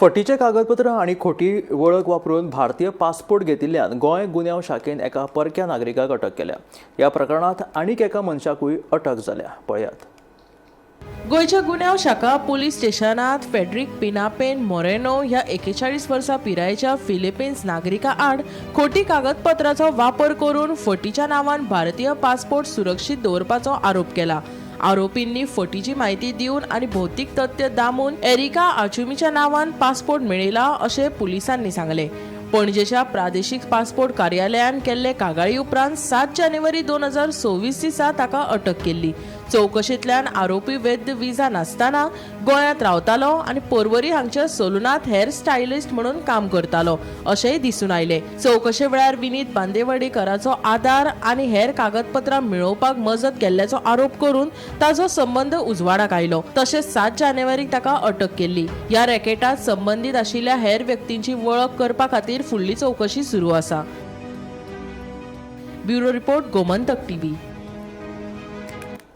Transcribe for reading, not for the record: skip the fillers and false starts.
फटीचे कागदपत्र आनी खोटी वळख वापरून भारतीय पासपोर्ट घेतिल्ल्यान गोंय गुन्यांव शाखेन एका परक्या नागरिकाक अटक केल्या. ह्या प्रकरणांत आनीक एका मनशाकूय अटक जाल्या. पळयात. गोंयच्या गुन्यांव शाखा पुलीस स्टेशनांत फेड्रिक पिनापेन मोरेनो ह्या 41 वर्सां पिरायेच्या फिलिपिन्स नागरिका आड खोटी कागदपत्राचो वापर करून फटीच्या नांवान भारतीय पासपोर्ट सुरक्षीत दवरपाचो आरोप केला. आरोपींनी फटीची म्हायती दिवन आनी भौतीक तथ्य दामून एरिका आचुमीच्या नांवान पासपोर्ट मेळयला अशें पुलिसांनी सांगलें. पणजेच्या प्रादेशीक पासपोर्ट कार्यालयान केल्ले कागाळी उपरांत 7 जानेवारी 2026 दिसा ताका अटक केल्ली. चवकशेंतल्यान आरोपी वैध विजा नासतना गोंयांत रावतालो आनी पर्वरी हांगच्या सलूनांत हेअर स्टायलिस्ट म्हणून काम करतालो अशेंय दिसून आयलें. चवकशे वेळार विनीत बांदेवाडीकराचो आदार आनी हेर कागदपत्रां मेळोवपाक मजत केल्ल्याचो आरोप करून ताचो संबंद उजवाडाक आयलो. तशेंच 7 जानेवारीक ताका अटक केल्ली. ह्या रॅकेटात संबंदीत आशिल्ल्या हेर व्यक्तींची वळख करपा खातीर फुडली चवकशी सुरू आसा. Bureau report, Gomantak TV.